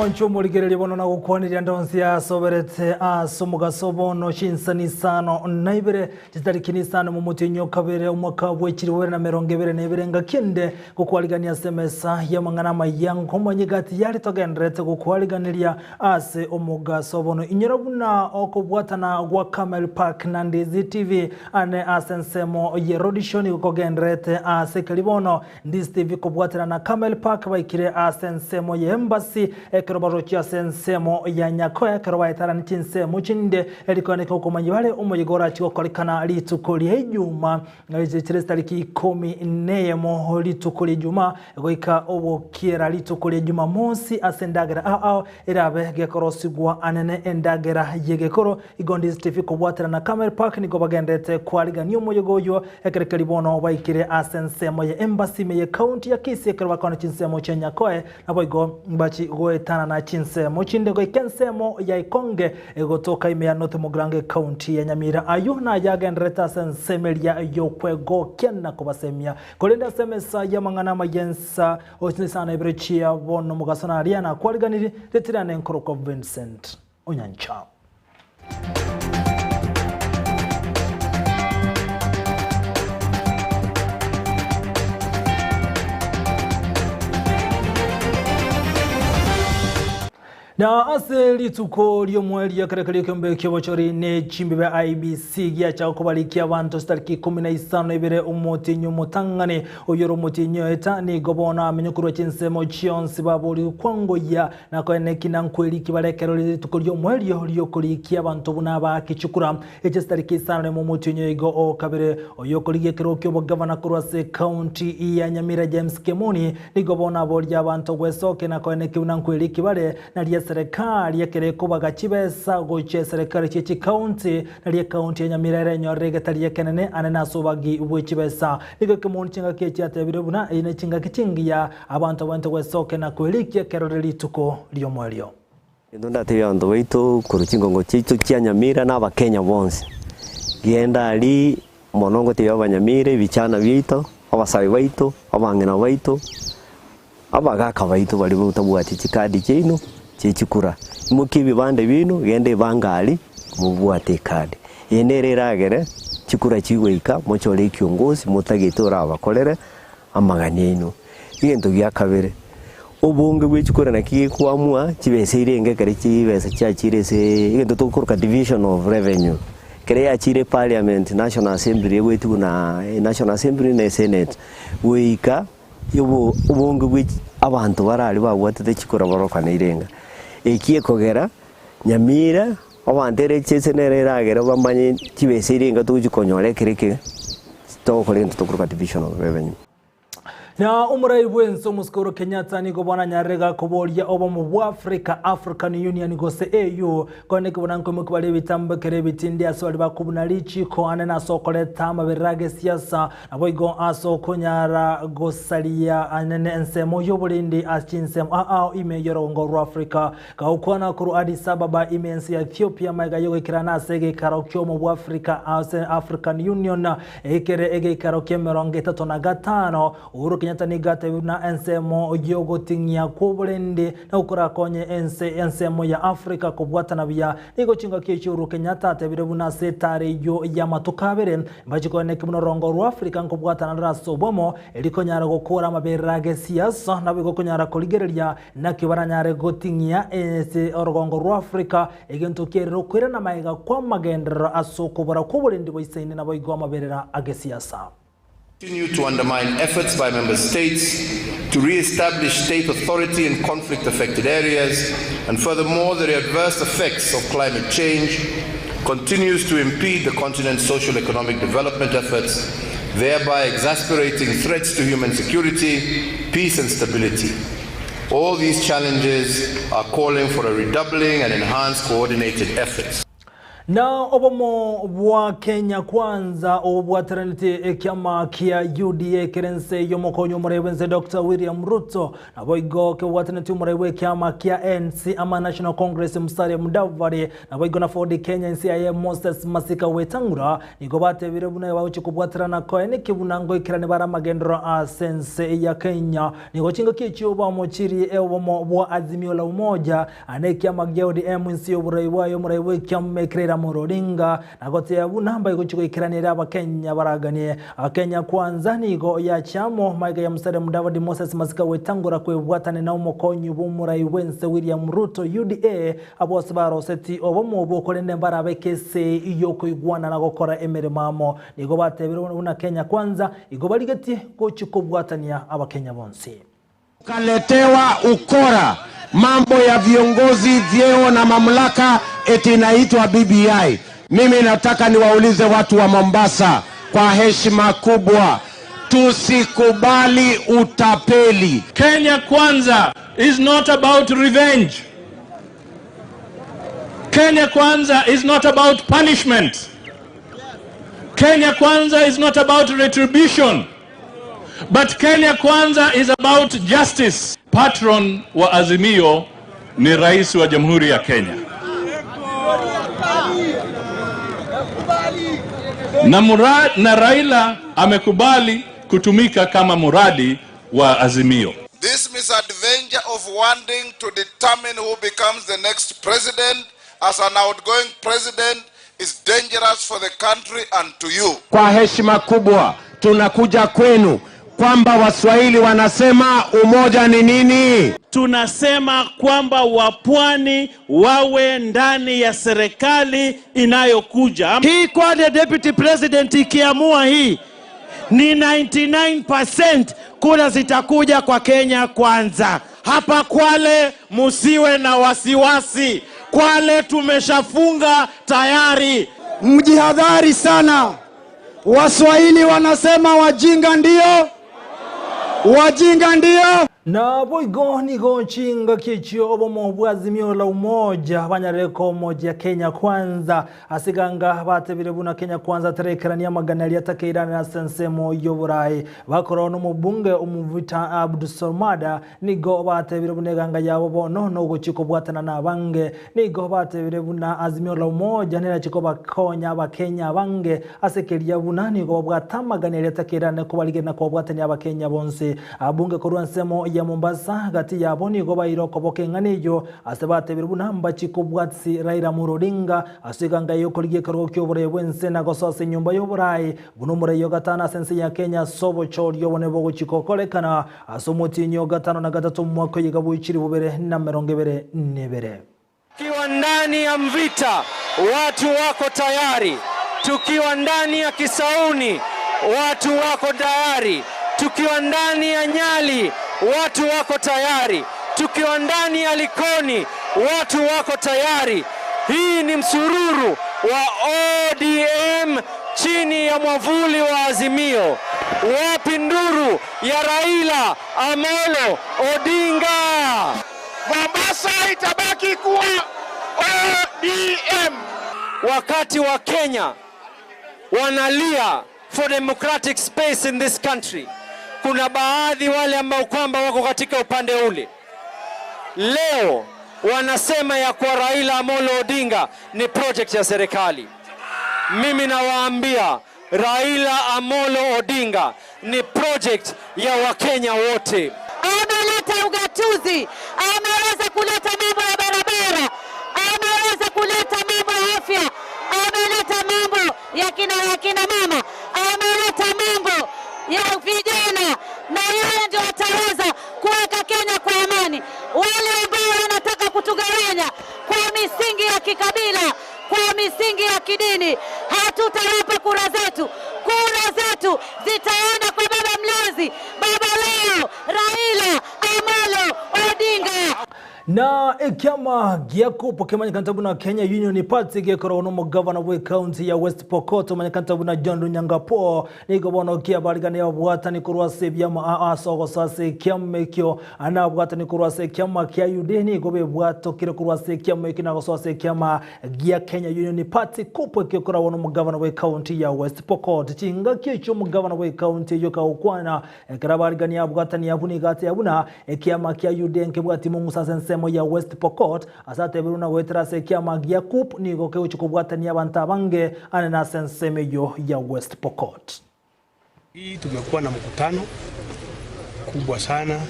Mwanche omorigereria bono na gokwaniria ndonsi asoberete ase omogaso bono chinsani isano na ibere chitariki nisano momotienyi o kabere omwaka bw'echiri bibere na merongo ebere na ebere ngaki ende gokwarigania ase emesa y'amang'ana amaya nkomanye gati yare togendererete gokwariganeria ase omogaso bono inyora buna okobwatana gwa Camel Park na Ndizi TV ane ase ensemo ye Rodisho nigo kogendererete ase ekeri bono Ndizi TV kobwatana na Camel Park baikire ase ensemo ye Embassy ekero barochie ase ensemo ya Nyakoe ekero baetanani chinsemo chinde erikoeneka okomanya bare omoyega orachie gokorekana rituko ria Ijuma chire chitariki ikomi neyemo rituko ria Ijuma goika ogokiera rituko ria Jumamosi ase endagera ao ao erabe gekorosigwa anene endagera yegekoro Igo Ndizi TV kobwatera na Camel Park nigo bagenderete kwarigania omoyega oyio ekero keria bono baikire ase ensemo ye Embassy ime ye county ya Kisii ekero bakwana chinsemo chia Nyakoe naboigo mbachi goetanana chinsemo chinde goika ensemo ya Ikonge egotoka ime ya North Mugirango ecounty ya Nyamira. Ayio naye agendererete ase ensemo eria yokwegokia na kobasemia. Korende ase emesa y'amang'ana amaya ensa isano ibere chia bono mogaso naria nakwariganirie ritirane nkorokwa Vincent Onyancha. Na ase rituko ri'omoerio ekero keria ekeombe ki'obochori ne chimbibe IEBC giacha kobarikia abanto chitariki ikomi na isano ibere omotienyi omotang'ani oyore omotienyi oeta nigo bono amenye korwa chinsemo chionsi baborigwe kwangoyia Na koeneki na nkweriki bare ekero rire rituko ri'omoerio ri'okorikia abanto buna abaaki chikura eche chitariki isano nemo omotienyi oigo o kabere. Oyio okorigia ekerogo ki'obogavana korwa ase ekaunti ya Nyamira James Kemoni nigo bono aboria abanto gwesokia na koeneki buna nkweriki bare naria eserekari ekero ekobaga chibesa gochia eserekari chie chikaunti naria ekaunti ya Nyamira erenyorere egetari ekenene anene ase obagi bwe chibesa. Nigo Kemoni chingaki echi atebire buna eyio nechingaki chingiya Abanto bainte gwesokia na kwerikia ekero rire rituko ri'omoerio. Intwe ndatebie abanto baito korwa chingongo chiaito chia Nyamira na Abakenya bonsi, genda aria mono ngotebia Abanyamira, ebichana biaito, abasae baito, abang'ina baito, abagaka baito baria motabwati chikadi chiaino chie chikura, imokia ebibande biaino genda ebange aria mobwate ekadi. Eye nere eragere chikura chigoika mochore ekiongosi motagete orabakorere amagani aino. Egento gia kabere, obonge bwe chikura naki gekwamua chibesa irenge ekero chibesa chiachire ase egento tokoroka division of revenue. Ekero yachire parliament, national assembly egoetigwa na national assembly na esenate, goika obo obonge bwe abanto bare aria babwatete chikura barokane irenga. Eki ekogera Nyamira abanto ere chese nere eragere bamanye chibesa irenga togochi konyora ekero eke togokora egento tokoroka division of revenue. Na omorai bw'ense omosike Uhuru Kenyatta nigo bono anyarire gakoboria obomo bwa Africa, African Union gose AU, korende kebuna nkoimokia bare ebitambo ekero ebitindi ase baria bakobuna richiko anene ase okoreta amaberera agesiasa naboigo ase okonyara gosaria anene ensemo y'oborendi ase chinsemo ao ime y'orogongo rwa Africa. Gagokwana korwa Addis Ababa ime ense ya Ethiopia magega y'ogoikerana ase egeikaro ki'omo bw'Africa ase African Union ekere egeikaro ki'emerongo etato na gatano, Uhuru Kenyatta nigo atebire buna ensemo y'ogoting'ia kw'oborendi nigo korakonye ense ensemo ya Africa kobwatana buya. Nigo chingaki echio Uhuru Kenyatta atebire buna ase etara eyio y'amatuko abere mbache koeneki buna orongo rwa Africa nkobwatana rore ase obomo erio konyara gokora amaberera agesiasa naboigo konyara korigereria Naki baranyare goting'ia ense orogongo rw'Afrika, egento kiairire okoirana magega kw'amagenderero ase okobora kw'oborendi boisaine naboigo amaberera agesiasa. Continue to undermine efforts by member states to re-establish state authority in conflict-affected areas, and furthermore, the adverse effects of climate change continues to impede the continent's social-economic development efforts, thereby exasperating threats to human security, peace and stability. All these challenges are calling for a redoubling and enhanced coordinated efforts. Na obomo bwa Kenya Kwanza obobwataranete ekiama kia UDA kere ense y'omokonyi omorai bw'ense Doctor William Ruto naboigo kebobwatanetie omorai bw'ekiama kia NC ama National Congress Musalia Mudavadi naboigo na Ford Kenya ense yaye Moses Masika Wetang'ula nigo batebire buna bagochia kobwaterana koe niki buna ngoikerani bare amagenderero ase ense ya Kenya. Nigo chingaki echio bamochirie obomo bwa Azimio la Umoja Aa nekiama gia ODM inse y'oborai bwaye omorai bw'ekiama ekere Ramogi Odinga na goteba buna mbaigochia goikeranera abakenya baraganie Kenya Kwanza nigo yachia amo magega ya Musalia Mudavadi Moses Masika gwetangora kwebwatania na omokonyi bw'omorai bw'ense William Ruto UDA abwo ase baroseti obomo obwo korende mbarabe ekese y'okoigwana na gokora emeremo amo. Nigo batebire buna Kenya Kwanza igo barigetie gochia kobwatania abakenya bonsi. Ukaletewa ukora, mambo ya viongozi, vyeo na mamlaka, eti inaitwa BBI. Mimi nataka niwaulize watu wa Mombasa kwa heshima kubwa, tusikubali utapeli. Kenya Kwanza is not about revenge. Kenya Kwanza is not about punishment. Kenya Kwanza is not about retribution. But Kenya Kwanza is about justice. Patron wa Azimio ni Rais wa Jamhuri ya Kenya. Na, na Raila amekubali kutumika kama muradi wa Azimio. This misadventure of wanting to determine who becomes the next president as an outgoing president is dangerous for the country and to you. Kwa heshima kubwa tunakuja kwenu kwamba Waswahili wanasema umoja ni nini? Tunasema kwamba wapwani wawe ndani ya serikali inayokuja. Hii Kwale Deputy President ikiamua hii ni 99% kura zitakuja kwa Kenya Kwanza. Hapa Kwale musiwe na wasiwasi, Kwale tumeshafunga tayari. Mjihadhari sana. Waswahili wanasema wajinga ndio, wajinga ndio. Naboigo nigo chingaki echio obomo bwa Azimio la Umoja banyareko omoja Kenya Kwanza asiganga batebire buna Kenya Kwanza terekerania amagana aria atakeirana ase ensemo y'oborai bakorwa n'omobunge omuvita Abdulswamad nigo batebire buna eganga yabo bono nogochia kobwatana na abange nigo batebire buna Azimio la Umoja nerachi kobakonya abakenya abange ase keria buna nigo babwata amagana aria atakeirane kobarigena na kobwatania abakenya bonsi abunge korwa ensemo ya Mombasa gati yabo nigo baire okoboka eng'ana eywo ase batebire buna mbachi kobwatisi Raila Amolo Odinga ase eganga y'okorigia ekerogo kia oborai bwa ense na gosoa ase enyomba y'oborai buna omorai o gatano ase ense ya Kenya ase obochori obone bogochia gokorekana ase omotienyi o gatano na gatato omwaka oyiga bwa ichiri bubere na mirongo ibere na ibere. Tukiwa ndani ya Mvita watu wako tayari, tukiwa ndani ya Kisauni watu wako tayari, tukiwa ndani ya Nyali watu wako tayari, tukiwa ndani ya Likoni watu wako tayari. Hii ni msururu wa ODM chini ya mwavuli wa Azimio. Wapi nduru ya Raila Amolo Odinga? Mombasa itabaki kuwa ODM. Wakati wa Kenya wanalia for democratic space in this country, kuna baadhi wale ambao kwamba wako katika upande ule leo wanasema ya kuwa Raila Amolo Odinga ni project ya serikali. Mimi nawaambia Raila Amolo Odinga ni project ya Wakenya wote. Ameleta ugatuzi, ameweza kuleta mambo ya barabara, ameweza kuleta mambo ya afya, ameleta mambo ya kina ya kina mama, ameleta mambo ya vijana, na yeye ndio ataweza kuweka Kenya kwa amani. Wale ambao wanataka kutugawanya kwa misingi ya kikabila, kwa misingi ya kidini, hatutawapa kura zetu. Kura zetu zitaenda kwa baba mlezi, baba leo, Raila Amolo Odinga. Na ekiama gia COOP kemanyekanete buna Kenya Union Party gekoragwa nomogavana bw'ekaunti ya West Pokot omanyekanete buna John Lonyangapuo nigo bono kiabarigania ababwatani korwa ase ebiama ao ase ogosoa ase ekiama ekio na ababwatani korwa ase ekiama kia UDA nigo bebwatokire korwa ase ekiama ekio na gosoa ase ekiama gia Kenya Union Party COOP ekio gekoragwa nomogavana bw'ekaunti ya West Pokot. Chingaki echio omogavana bw'ekaunti eyio kagokwana Ekero abarigania abwatani abwo nigo ateba buna ekiama kia Yudea nkebwati mong'uso ase ensemo ya West Pokot, ase atebirwe buna goetera ase ekiama gia COOP nigo kegochia kobwatania abanto abange anene ase ensemo eyio ya West Pokot. Hii tumekuwa na mkutano kubwa sana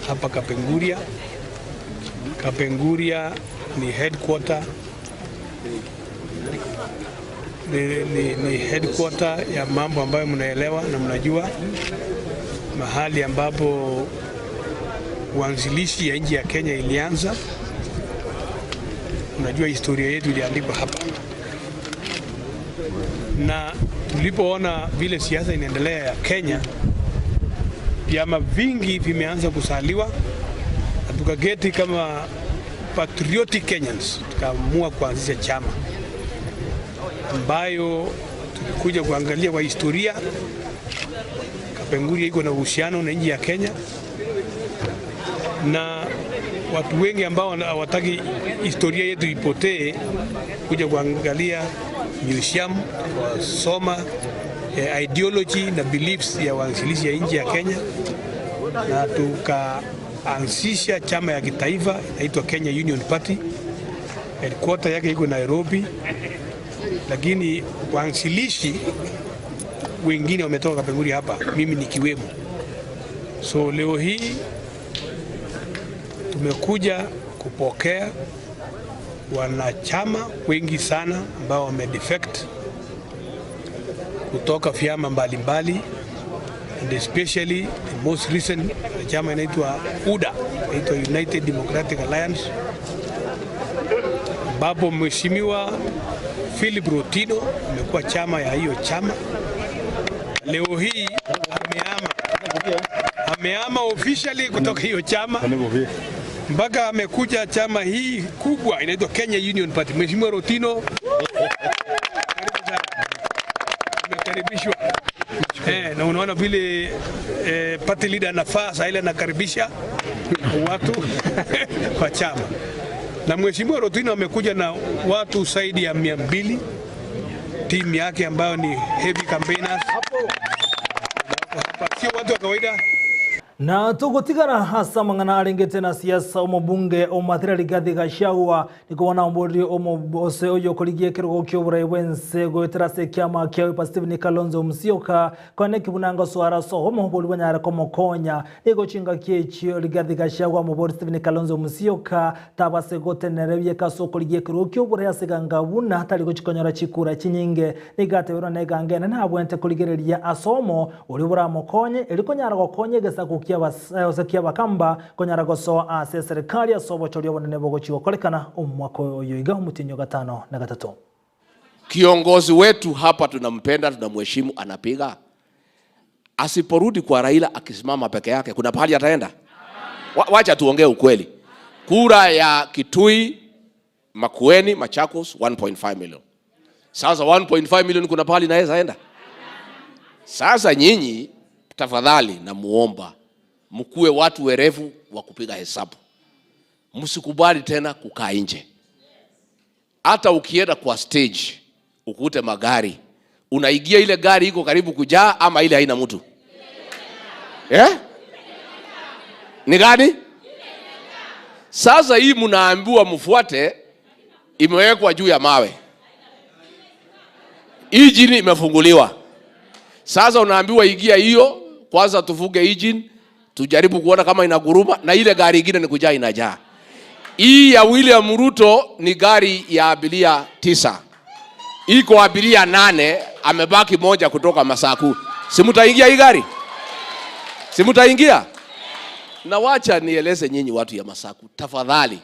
hapa Kapenguria. Kapenguria ni headquarter ni, ni, ni headquarter ya mambo ambayo mnaelewa na mnajua, mahali ambapo uanzilishi ya nchi ya Kenya ilianza. Unajua historia yetu iliandikwa hapa, na tulipoona vile siasa inaendelea ya Kenya, vyama vingi vimeanza kusaliwa na tukaketi kama patriotic Kenyans tukaamua kuanzisha chama ambayo tulikuja kuangalia kwa historia. Kapenguria iko na uhusiano na nchi ya Kenya, na watu wengi ambao hawataki historia yetu ipotee, kuja kuangalia museum, wasoma eh, ideology na beliefs ya waanzilishi ya nchi ya Kenya, na tukaanzisha chama ya kitaifa inaitwa Kenya Union Party. Headquarter yake iko Nairobi, lakini waanzilishi wengine wametoka Kapenguria hapa, mimi nikiwemo. So leo hii tumekuja kupokea wanachama wengi sana ambao wamedefect kutoka vyama mbalimbali and especially the most recent chama inaitwa UDA, inaitwa United Democratic Alliance, ambapo Mheshimiwa Philip Rotino amekuwa chama ya hiyo chama. Leo hii ameama, ameama officially kutoka hiyo chama mpaka amekuja chama hii kubwa inaitwa Kenya Union Party. Mheshimiwa Rotino, karibu sana, umekaribishwa. Eh, na unaona vile eh, party leader anafaa saa ile anakaribisha watu wa chama. Na Mheshimiwa Rotino amekuja na watu zaidi ya 200 timu yake ambayo ni heavy campaigners. Wako hapa, sio watu wa kawaida. Na togotigara ase amang'ana arengete na siasa, omobunge o Mathira Rigathi Gachagua nigo bono aomborire omobose oyokorigia ekerogo ki'oborai bw'ense goetera ase ekiama kia Wiper Stephen Kalonzo Musyoka koeneki buna ngosoa are ase obomo boria banyare komokonya. Nigo chingaki echio Rigathi Gachagua amobori Stephen Kalonzo Musyoka tabase gotenenera ebieka ase okorigia ekerogo ki'oborai ase eganga buna tari gochia konyora chikura chinyinge. Nigo ateberwe na eganga enene abwenerete korigereria ase omo Oria boramokonye, erio konyara gokonya egesaku ki'abase ki'Abakamba konyara gosoa ase eserekari ase obochori obonene bogochia gokorekana omwaka oyo iga omotienyi o gatano na gatato. Kiongozi wetu hapa tunampenda, tunamheshimu, anapiga. Asiporudi kwa Raila akisimama peke yake, kuna pahali ataenda? Wacha tuongee ukweli. Kura ya Kitui, Makueni, Machakos 1.5 million. Sasa 1.5 million kuna pahali naweza enda? Sasa nyinyi tafadhali namuomba mkuwe watu werevu wa kupiga hesabu. Msikubali tena kukaa nje. Hata ukienda kwa stage ukute magari, unaingia ile gari iko karibu kujaa ama ile haina mtu? Eh? Ni gani? Sasa hii mnaambiwa mfuate, imewekwa juu ya mawe. Injini imefunguliwa. Sasa unaambiwa ingia hiyo kwanza, tufunge engine tujaribu kuona kama inaguruma, na ile gari ingine ni kujaa inajaa. Hii ya William Ruto ni gari ya abiria 9, iko abiria 8, amebaki moja kutoka Masaku. Si mtaingia hii gari? Si mtaingia? Na wacha nieleze nyinyi watu ya Masaku, tafadhali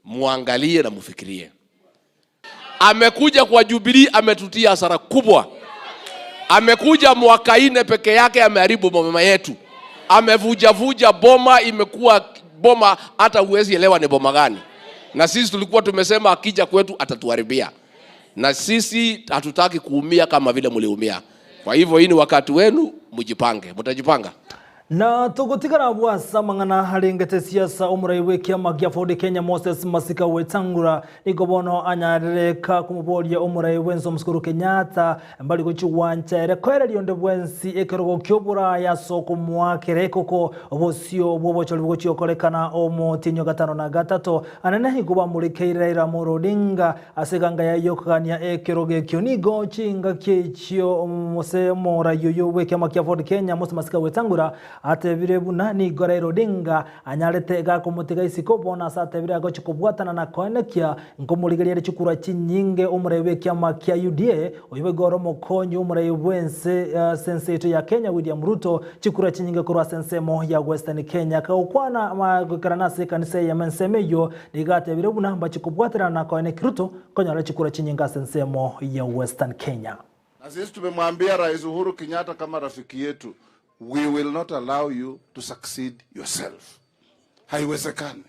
muangalie na mufikirie. Amekuja kwa Jubilee, ametutia hasara kubwa. Amekuja mwaka 4 peke yake, ameharibu boma yetu, amevujavuja boma, imekuwa boma hata huwezi elewa ni boma gani. Na sisi tulikuwa tumesema akija kwetu atatuharibia, na sisi hatutaki kuumia kama vile mliumia. Kwa hivyo hii ni wakati wenu, mjipange. Mtajipanga. Na tugutigara bwasa mang'ana arengete siasa omorai bwa ekiama gia Ford Kenya Moses Masika Wetangula nigo bono anyarereka komoboria omorai bwense Omosikuru Kenyatta mbari gochigwancha ere koereria onde bwensi ekerogo kia oboraya ase okomoakera ekoko obosio bwa obochori bogochia gokorekana omotienyi o gatano na gatato anene igo bamorekeire Raila Amolo Odinga ase eganga yaye yokogania ekerogo ekio nigo chingaki echio omose omorai oyo bw'ekiama kia Ford Kenya Moses Masika Wetangula Atebire buna nigo Raila Odinga anyarete gakomotiga isiko bono ase atebire agochia kobwatana na koenekia nkomorigeria ere chikura chinyinge omorai bw'ekiama kia UDA oyio boigo ore omokonyi omorai bwense ase ense yaito ya Kenya William Ruto chikura chinyinge korwa ase ensemo ya Western Kenya. Kagokwana goikerana ase ekanisa eyemo ensemo eyio nigo atebire buna mbachie kobwaterana na koenekia Ruto konyora chikura chinyinge ase ensemo ya Western Kenya. Na sisi tumemwambia Rais Uhuru Kenyatta kama rafiki yetu, we will not allow you to succeed yourself. Haiwezekani,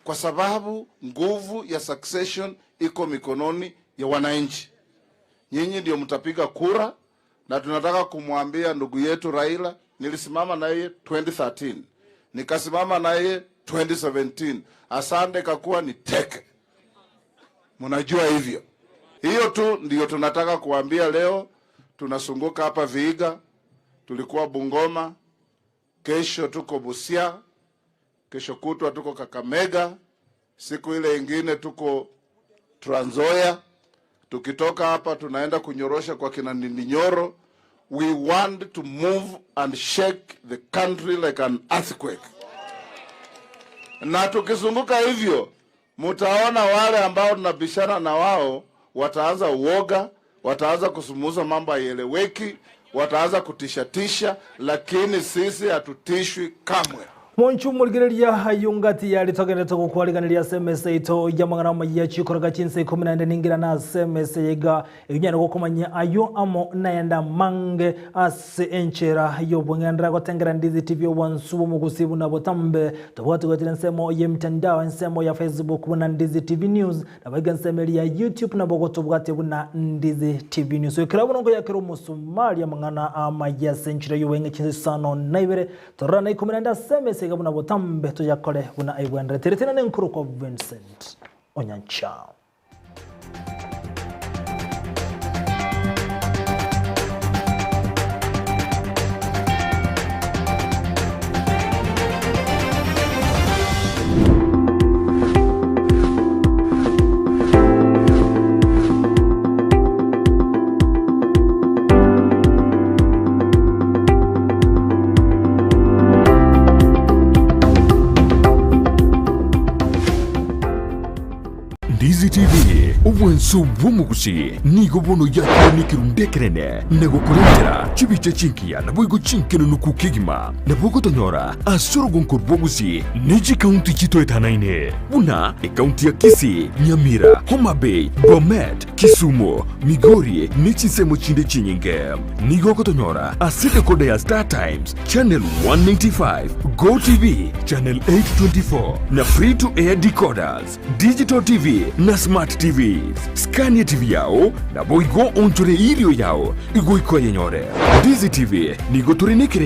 kwa sababu nguvu ya succession iko mikononi ya wananchi. Nyinyi ndio mtapiga kura, na tunataka kumwambia ndugu yetu Raila, nilisimama na yeye 2013 nikasimama na yeye 2017. Asante kakuwa ni teke, mnajua hivyo. Hiyo tu ndiyo tunataka kuambia leo. Tunasunguka hapa Vihiga, tulikuwa Bungoma, kesho tuko Busia, kesho kutwa tuko Kakamega, siku ile ingine tuko Trans Nzoia. Tukitoka hapa tunaenda kunyorosha kwa kina Ndindi-Nyoro. We want to move and shake the country like an earthquake. Na tukizunguka hivyo, mutaona wale ambao tunabishana na wao wataanza uoga, wataanza kusumuza mambo haieleweki, wataanza kutishatisha, lakini sisi hatutishwi kamwe. Monchu morigereria ayio ngati yari togenderete gokwariganeria ase emesa yaito y'amang'ana amaya chikoraga chinsa ikomi naende ningira na ase emesa eyeiga eyio nyare gokomanyia ayio amo nayende amange ase enchera y'obong'enderera gotengera Ndizi TV obwansu bw'omogusi buna botambe tobwate goetera ensemo y'emitandao ensemo ya Facebook buna Ndizi TV News Naboigo ensemo eria ya YouTube nabo gotobwatia buna Ndizi TV News. Goikera bono nkoyakera omosumari amang'ana amaya ase enchera y'obweng'e chinsa isano na ibere tororane na ikomi naende ase emesa iga buna botambe toyakore buna aigwenderete. Ritina nenkorokwa Vincent Onyancha. Ndizi TV, obwanso bw'omogusi nigo bono yakire nekerundu ekenene na gokorentera chibicha chingiya naboigo chinkenenuku kegima. Nabo ogotonyora ase orogonko rw'obosie ne chikaunti chitoetanaine, buna ekaunti ya Kisii, Nyamira, Homa Bay, Bomet, Kisumu, Migori ne chinsemo chinde chinyinge. Nigo ogotonyora ase decoder ya Star Times, Channel 195, Go TV, Channel 824 na Free to Air decoders, Digital TV na Smart TVs. Skania TV yao naboigo onchore irio yao igoika oyenyore. Ndizi TV nigo tore nekerengo.